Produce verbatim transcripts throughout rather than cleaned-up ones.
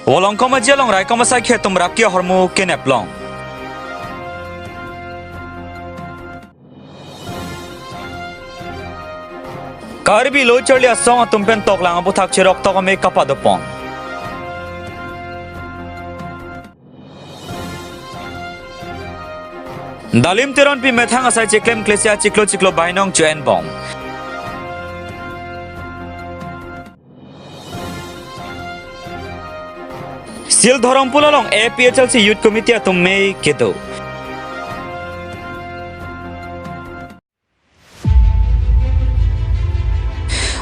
Volongkom Aji along raikom asaikhi atum raki ahormu kenep long. Karbi Lo Charli Asong atum pen toklang aputhak cheroktok amei kapado pon. Dalim Teronpi methang asai cheklem klesi achiklo chiklo bainong chu-en bom. Sildhorongpul along A P H L C Youth Committee atum mei kedo.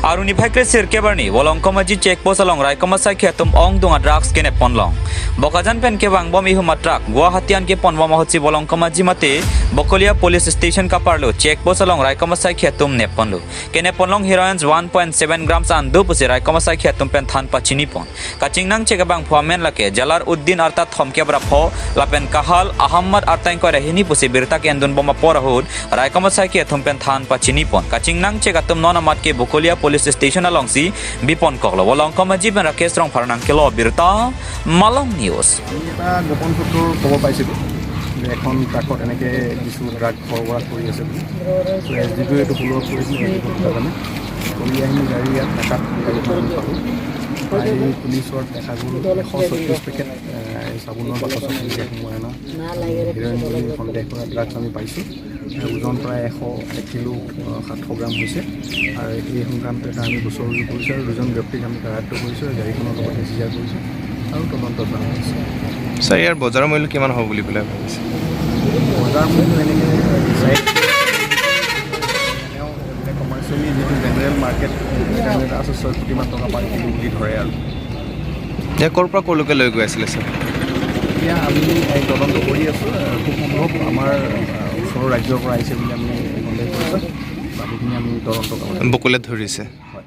Arni niphai kre sirkep arni Volongkom Aji check post along raikom asaikhi atum ongdung a-drugs kenep pon long. Bokajan pen kevang bom ihum a-truck Guwahati an kepon bom ahutsi Volongkom Aji mate Bokolia Police Station kaparlo check post along raikom asaikhi atum nep ponlo. Kenep pon long heroines one point seven grams an do pusi raikom asaikhi atum pen than pachini pon. Kachingnang chek abangphu amen lake Jalar Uddin arta thomkep ra pho lapen Kahal Ahmad arta ingkoi ra hini pusi birta ke-endun bom apor ahut raikom asaikhi atum pen than pachini pon. Kachingnang chek atum non amat ke Bokolia Police Station alongsi bipon koklo. Volongkom Aji pen Rakesh Rongphar nangkelo birta, Malong News. আমি এটা গোপন সূত্ৰৰ খবৰ পাইছিলোঁ যে এখন ট্ৰাকত এনেকৈ কিছু ড্ৰাগ সৰবৰাহ কৰি আছে বুলি। তো এছ ডি পিও এইটো ফ'ল' আপ কৰিছিলোঁ, এছ ডি পিও কথা জানে। কৰি আহি গাড়ী ইয়াত নাকাত গাড়ীখন আমি পালোঁ। আহি পুলিচৰ দেখা গ'ল এশ ছয়ত্ৰিছ পেকেট, এ, চাবোনৰ বাকচত এনেকৈ সোমোৱাই অনা হিৰইন বুলি সন্দেহ কৰা ড্ৰাগছ আমি পাইছোঁ। এ, ওজন প্ৰায় এশ এক কিলো, এ, সাতশ গ্ৰাম হৈছে। আৰু এই সংক্ৰান্ত এটা আমি গোচৰ ৰুজু কৰিছোঁ আৰু দুজন ব্যক্তিক আমি কাৰায়ত্ত কৰিছোঁ আৰু গাড়ীখনৰ লগতে চিজাৰ কৰিছোঁ আৰু তদন্ত চলাই আছে। ছাৰ, ইয়াৰ বজাৰ মূল্য কিমান হ'ব বুলি পেলাই ভাবিছে? বজাৰ মূল্য এনেকৈ বিচাৰি এনেও এইবিলাক কমাৰ্চিয়েলি যিটো জেনেৰেল মাৰ্কেট, জেনেৰেল আছে, ছয় কোটিমান টকা পাৰ কিলো বুলি ধৰে আৰু। এতিয়া ক'ৰ পৰা ক'লৈকে লৈ গৈ আছিলে, ছাৰ? এতিয়া আমি এই তদন্ত কৰি আছোঁ। খুব সম্ভৱ আমাৰ, আহ, ওচৰৰ ৰাজ্যৰ পৰা আহিছে বুলি আমি সন্দেহ কৰিছোঁ। বাকীখিনি আমি তদন্ত কৰি আছোঁ। বকুলে ধৰিছে। হয়।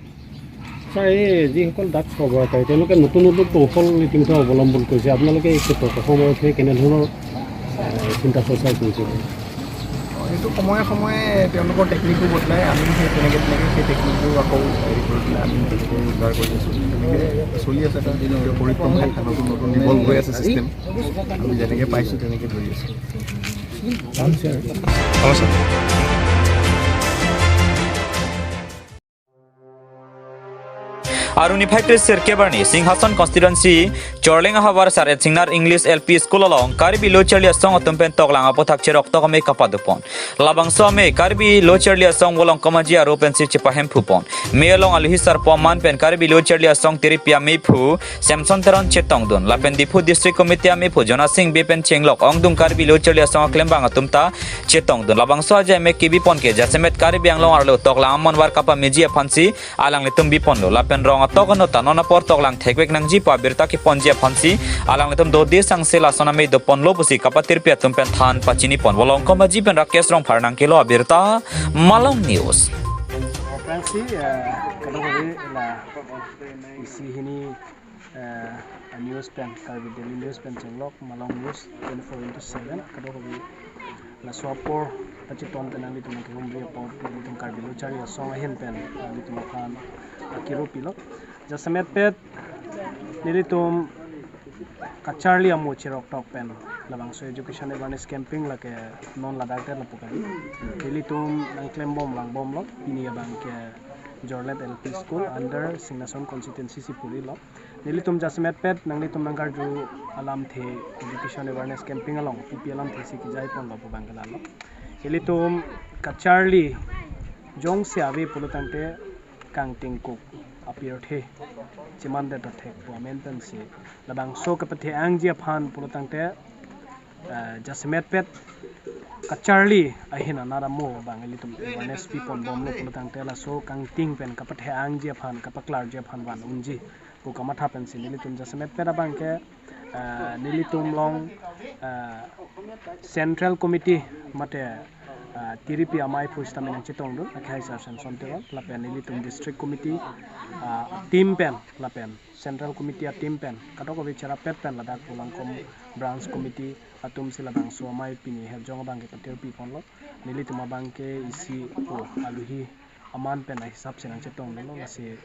ছাৰ, এই যিসকল ড্ৰাগছ সৰবৰাহকাৰী, তেওঁলোকে নতুন নতুন কৌশল ইতিমধ্যে অৱলম্বন কৰিছে। আপোনালোকে এই ক্ষেত্ৰত অসমত সেই কেনেধৰণৰ, আহ, চিন্তা চৰ্চা কৰিছে? এইটো সময়ে সময়ে তেওঁলোকৰ টেকনিকটো বদলাই, আমি সেই তেনেকে তেনেকে সেই টেকনিকটো আকৌ হেৰি কৰি পেলাই আমি তেনেকে উদ্ধাৰ কৰি আছোঁ। তেনেকে চলি আছে এটা পৰিক্ৰমা, নতুন নতুন ইভল্ভ হৈ আছে ছিষ্টেম। আমি যেনেকে পাইছোঁ তেনেকে ধৰি আছোঁ। হ'ব, sir. Arni niphai kre sirkep arni Singhason constituency Chorleng ahavar Sar Singnar English L P School along Karbi Lo Charli Asong atum pen toklang aputhak cheroktok amei kapado pon. Labangso amei Karbi Lo Charli Asong Volongkom Aji aro pensi chepahemphu pon. Mei along aluhi sarpo aman pen Karbi Lo Charli Asong tiripi ameiphu Samson Teron chetongdun. Lapen Diphu District Committee ameiphu Jona Sing Bey pen chenglok ongdung Karbi Lo Charli Asong aklembang atum ta chetongdun. Labangso ajai amei kebi pon ke jasemet Karbi Anglong arlo toklang amonvar kapameji aphansi alanglitum biponlo. Lapen rong atok anut ta non apor toklang thekvek nangji pu abirta keponji aphansi alanglitum dode sangse lason amei doponlo pusi kapatirpi atum pen than pachini pon. Volongkom Aji pen Rakesh Rongphar nangkelo abirta, Malong News. Aphrangsi, eh, kadokave la isi hini, eh, news pen, Karbi Daily News pen chenglok, Malong News twenty-four into seven, kadokave laso apor pachiton pen nanglitum kehumri apor, nanglitum Karbi Lo Charli Asong ahin pen nanglitum aphan akiru pilo. Jasemetpet nelitum kacharli amo cheroktok pen labangso education awareness campaign lake non ladak det lapu kali. Nelitum nangklembom langbomlo, pini abang ke Jorlet L P School under Singhason constituency si purilo. Nelitum jasemetpet nanglitum nangkarju alamthe education awareness campaign along P P alamthe si kejai ponlo pu abang ke lalo. Ilitum kacharli jongsi ave pulo tangte kangtingkuk apirthe chiman det athek pu amen pensi labangso kapathe-angji aphan pulo tangte, eh, jasemetpet kacharli ahin anat amo abang ilitum awareness piponbomlo pulo tangte laso kangting pen kapathe-angji aphan, kapaklarji aphan van unji pu kamatha pensi nelitum jasemetpet abang ke, eh, nelitum along, eh, Central Committee mate, eh, tiripi ameiphu sitame nangchetongdun, akhai Sar Samson Teron, lapen nelitum District Committee, eh, team pen, lapen Central Committee a-team pen, kadokave cherapet pen ladak Volongkom Branch Committee atum si labangso amei pini hirjong abang ke patirpi ponlo. Nelitum abang ke isi o aluhi aman pen ahisap si nangchetongdunlo, lasi,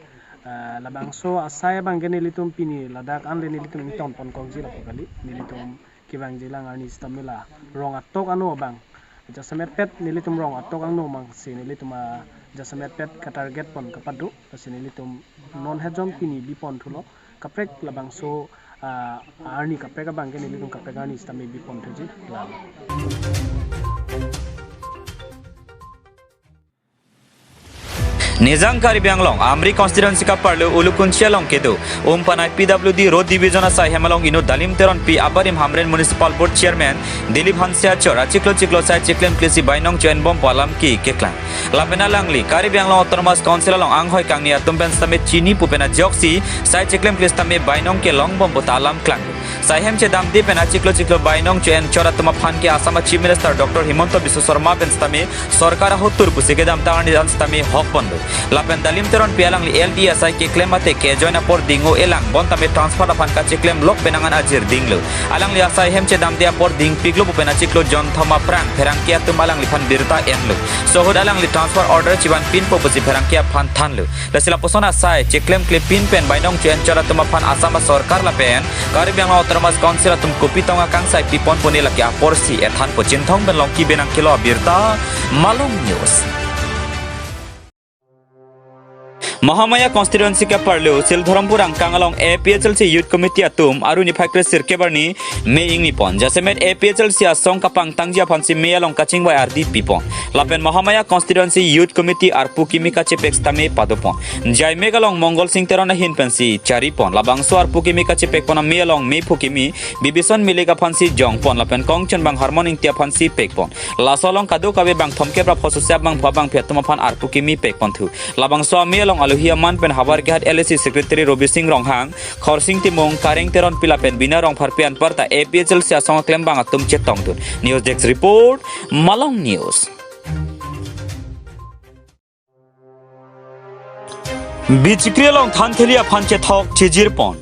ah, labangso asai abang ke nelitum pini ladak anle nelitum ingtonpon kongji lapu kali, nelitum kevangjilang arni sitame la rong atok ano abang jasemetpet, nelitum rong atok angno abang si nelitum, ah, jasemetpet katarget pon kapado, lasi nelitum non hejong pini biponthulo, kaprek labangso, ah, arni kaprek abang ke nelitum kaprek arni sitame biponthuji lalo. Nijang Karbi Anglong, Amri constituency kaparlo Ulukunchi along kedo Umpanai P W D Road Division asai hem along inut Dalim Teronpi abarim Hamren Municipal Board Chairman Dilip Hanse achor achiklo chiklo sai chiklemkle si bainong cho-enbompo alam ke keklang. Lapen alangli Karbi Anglong Autonomous Council along anghoi kangni atum pen sitame chini pu pen ajoksi sai chiklemkle sitame bainong kelongbompo ta alam klang. Sai hem chedamde pen achiklo chiklo bainong cho-en chot atum aphan ke Assam a Chief Minister Doctor Himanta Biswa Sarma pen sitame sorkar ahotur pusi kedamtang arni an sitame hokponlo. Lapen Dalim Teronpi alangli L D A asai keklem mate kejoin apor ding-o-elang, bonta me transfer aphan kachiklemlok pen angan ajirdinglo. Alangli asai hem chedamde apor dingpiklo pu pen achiklo jonthom aphrang pherangke atum alangliphan birta enlo. Sohut alangli transfer order chivanpinpo pusi pherangke aphan thanlo. Lasi lapuson asai chiklemklepin pen bainong cho-en chot atum aphan Assam a sorkar lapen Karbi Anglong Autonomous Council atum kopi tong akangsai piponpo ne lake aporsi ethanpo. Chinthong pen Longki Benang kelo abirta, Malong News. Mahamaya constituency kaparlo Sildharampur angkang along A P H L C Youth Committee atum Aru niphai kresirkep arni me ingni pon jasemet A P H L C asong kapangtangji aphansi me along kachingvai ardi pipon. Lapen Mahamaya constituency Youth Committee arpu kimi kachepek sitame padopon. Jaimek along Mongol Sing Teron ahin pensi charipon. Labangso arpu kimi kachepekpon ame along mephu kimi Bibison Milik aphansi jongpon lapen kongchun bang Harmon Ingti aphansi pekpon. Laso along kadokave bang thomkep ra phoso sep bang pho bang phi atum aphan arpu kimi pekponthu. Labangso ame along alohi aman pen havar kehat L A C Secretary Robi Sing Ronghang, Khorsing Timung, Kareng Teronpi lapen Bina Rongpharpi anparta A P H L C asong aklembang atum chetongdun. News Desk Report, Malong News. Bichikri along thantheli aphan chethok chijirpon.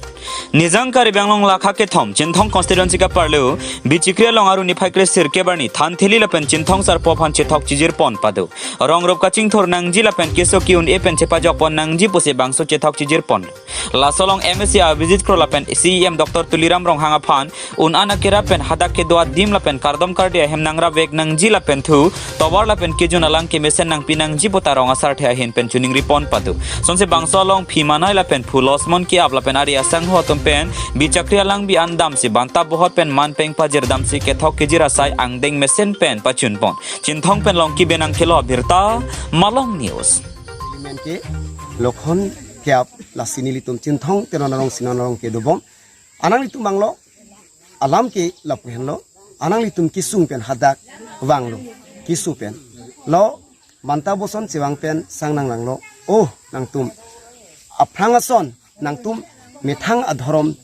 Nijang Karbi Anglong lakha kethom Chinthong constituency kaparlo Bichikri along Aru niphai kresirkep arni thantheli lapen Chinthong sarpo aphan chethok chijirpon pado. Rongrup kachingthur nangji lapen keso ki-un-e pen chepajokpon nangji pusi bangso chethok chijirpon. Laso along M A C Abhijit Kro lapen C E M Doctor Tuliram Ronghang aphan un-an akera pen hadak kedo adim lapen kardom kardi ahem nangrapvek nangji lapen thu tovar lapen kejun alang kemesen nangpi nangji puta rong asarthe ahin pen chuningripon pado. Sonsi bangso along phi manai lapen phu losmon ke-ap lapen ari asangho atum pen Bichakri alangbi an damsi banta bohot pen man peng pajirdamsi kethok kejir asai angdeng mesen pen pachunpon. Chinthong pen Longki Benang kelo abirta, Malong News. Element ke lokhon ke-ap lasi nelitum Chinthong Teron arong Sinan arong kedobom. Ananglitum banglo, alam ke lapu henlo, ananglitum kesung pen hadak vanglo, keso pen. Lo, banta boson chevang pen sang nanglanglo. Oh, nangtum aphrang ason, nangtum methang adhorom,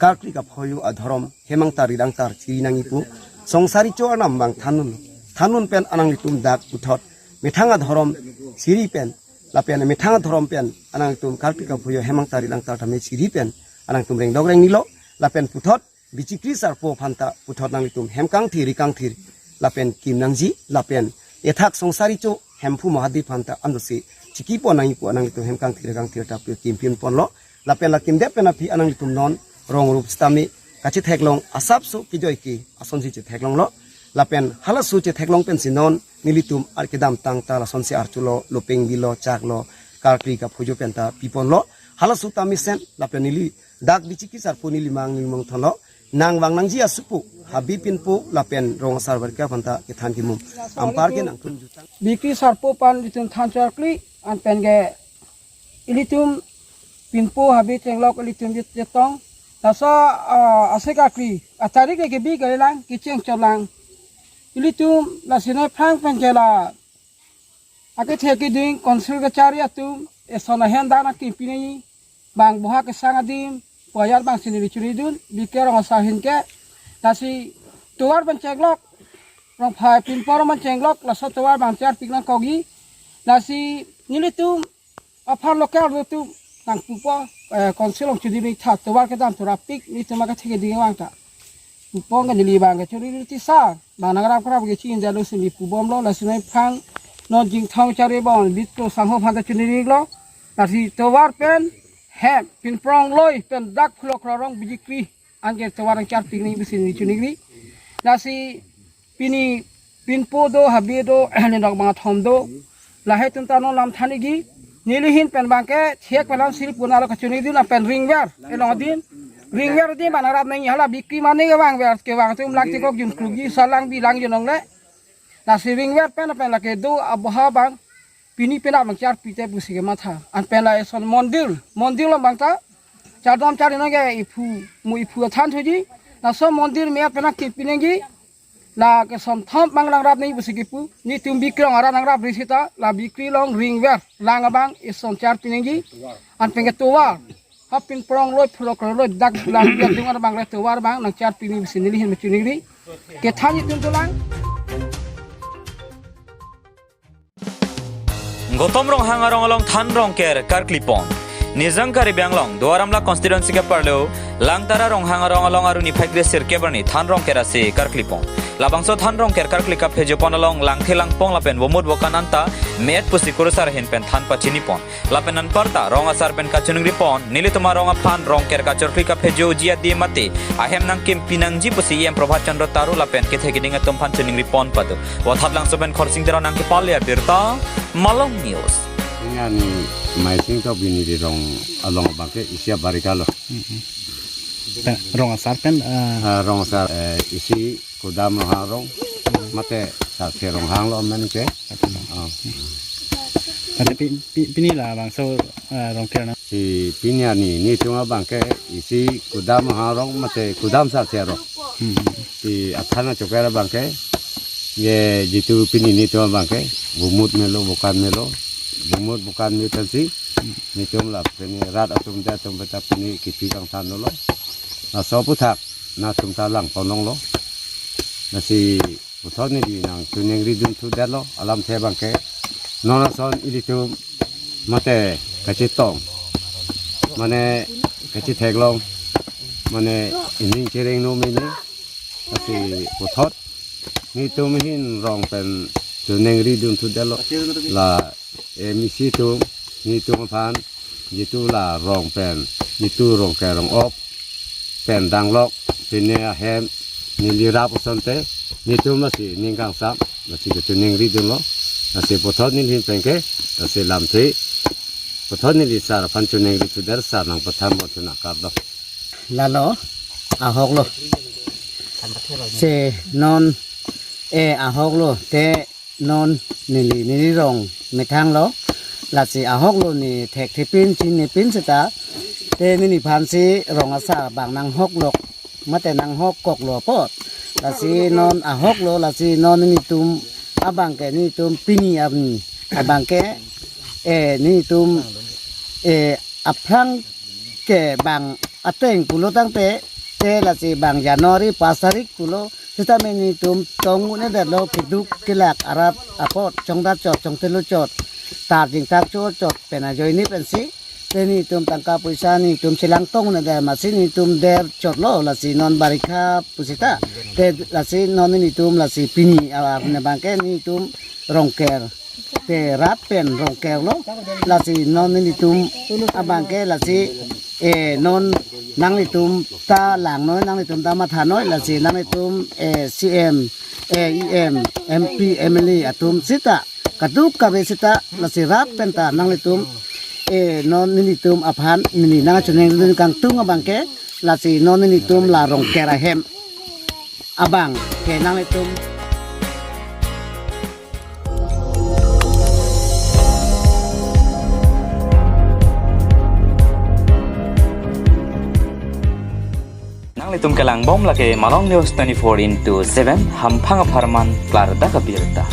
karkli kaphoyo adhorom, hemangtar ridangtar chiri nangji pu. Songsari cho arnam bang thandun, thandun pen ananglitum dak puthot methang adhorom chiri pen, lapen methang adhorom pen anangtum karkli kaphoyo hemangtar ridangtar tame chiri pen anangtum rengdok rengnilo, lapen puthot Bichikri sarpo aphanta puthot nanglitum hem kangthir ri kangthir lapen kim nangji, lapen ethak Songsari cho Hemphu Mahadi aphanta ansi chikipon nangji pu ananglitum hem kangthir ri kangthir ta pu kimpinponlo. Lapen la kimdet pen aphi ananglitum non rongrup sitame kachetheklong asapso kejoi ke asonsi chetheklonglo. Lapen halaso chetheklong pensi non nelitum ar kedamtang ta lasonsi archulo, lopeng bilo, chaklo, karkli kaphoyo penta piponlo. Halaso ta mesen lapen neli dak Bichikri sarpo neli mang neli mang thonlo. Nang vang nangji asupo, Habe Pinpo lapen rong asar verka aphanta kethan kimum. Anpar ke nangtum jutang. Bichikri sarpo aphan ilitum than charkli, anpen ke ilitum Pinpo Habe chenglok ilitum jet jetong. Laso, ah, ase karkli, atarik ke kebi kalilang, kecheng cholang. Ilitum lasi nai phrang pen ke la akethe keding council kachari atum, eson ahem dak nangkimpi nangji, bang boha kesang adim, pu ajat bang si neli churidun, bike rong asar ahin ke, lasi tovar pen chenglok, Rongphar Pinpo arong pen chenglok, laso tovar bang charpik nangkokji, lasi nelitum aphan local atum nangpupo, eh, council along chudiri tha tovar kedam thurapik, nelitum akethe keding vang ta. Pupong ke neli bang ke churi tisa, bang nangrap krap ke chin jalo sini pubomlo, lasi nai phrang non Jingthong Chari Bon Bitpro Sangho aphan ta choningri lo. Lasi tovar pen hem pinprong loi pen dak Phulokro rong bijikri anke tovar nangcharpi nangji pusi neli choningri. Lasi pini pinpo do, habe do, nenok bang athom do. Lahai atum ta non lam than-ikji. Neli ahin pen abangke thek pen lam siri puna lo kachoningri dun pen ringver. Elong adin. Ringver di mana rap nangji hala bikri mane kevangver kevang atum lang tikok jun klugi salang bilang jun longle. Lasi ringver pen pen lake do aboha abang pini penap nangcharpi te pusi kematha. An pen la eson mondir, mondir along abang ta chardom charli nangke iphu, mo iphu athan thuji. Laso mondir me-et pen nangkipi nangji. La keson thom abang lang rap nangji pusi kipu. Netum bikri along arat nangrapri seta la bikri along ringver lang abang eson charpi nangji. An pen ke tovar ha pinprong loi Phulokro loi dak lang biar dungan abang le tovar abang nangcharpi nangji pusi neli ahin me choningri. Kethan netum dolang. Gautam Ronghang arong along than rongker karkli pon. Nijang Karbi Anglong, Duar Amla constituency keparlo, Langtara Ronghang arong along arni phai kre sirkep arni than rongker ase karkli pon. Labangso than rongker karkli kaphejo pon along langthe langpong lapen vomut vokan anta me-et pusi kurusar ahin pen than pachini pon. Lapen anparta rong asar pen kachoningri pon, nelitum arong aphan rongker kachorkli kaphejoji adim mate ahem nangkimpi nangji pusi E M Prabhat Chandra Taro lapen kethe keding atum aphan choningri pon pado. Vothatlangso pen Khorsing Terang nangkepale abirta, Malong News. Ini ani Maising to bini di rong along abangke isi abarika lo. Pen, rong asar pen, eh, Ah, rong asar, eh, isi Kudam Ronghang arong, mate Sarse Ronghang lo amen ke. Ah. Mate pi-, pi-, pini labangso, eh, rongker na. Si pini ani netum abangke isi Kudam Ronghang arong mate Kudam Sarse arong. Hmm. Si athana choker abangke, ye jitu pini netum abangke, vomut melo, vokan melo, vomut vokan me pensi, netum la pini rat atum de atum beta pini kipi kangthan lo. Laso aphuthak netum ta lang ponlonglo. Lasi puthot neli nangchoningri dun thu detlo alamthe abangke. Non ason ilitum mate kachetong, mane kachetheklong, mane ining chereng no mene. Lasi puthot netum ahin rong pen choningri dun thu detlo. La M E C atum, netum aphan, jitu la rong pen, jitu rongker rong-op pen danglok, pine ahem, neli rap asonte, netum lasi ning kangsam, lasi kachoningri dunlo, lasi puthot neli ahin penke, lasi lamthe, puthot neli sar aphan choningri thu det, sar nangpathan mo thu nangkardom. Lalo, ahok lo. Se non, eh, ahok lo, te non neli, neli rong methang lo. Lasi ahok lo ne thekthepin, chinepin seta. Te neliphansi rong asar abang nanghoklok, mate nanghokkok lo apot. Lasi non ahok lo, lasi non netum abangke netum pini arni abangke, eh, netum, eh, aphrang ke bang ateng pulo tangte, te lasi bang January pas tarik pulo, sitame netum tong un-e detlo keduk kelak arat apot chongdat chot, chongtelo chot, tarjing tar chot chot pen ajoine pensi, te netum tangka poisa netum chelang tong un-e det masi netum der chotlo, lasi non barikha pusita, te lasi non netum lasi pini, ah, ne abangke netum rongker. Te rat pen rongker lo, lasi non nelitum abangke lasi, eh, non nanglitum ta langnoi, nanglitum ta mathanoi, lasi nanglitum, eh, C M, eh, E M, M P, M L A atum sita kaduk kave sita lasi rat pen ta nanglitum, eh, non nelitum aphan neli nangchoningri dun kangtung abangke lasi non nelitum la rongker ahem abangke nanglitum Nanglitum kelangbom lake Malong News twenty-four into seven, hamphang apharman klardak abirta.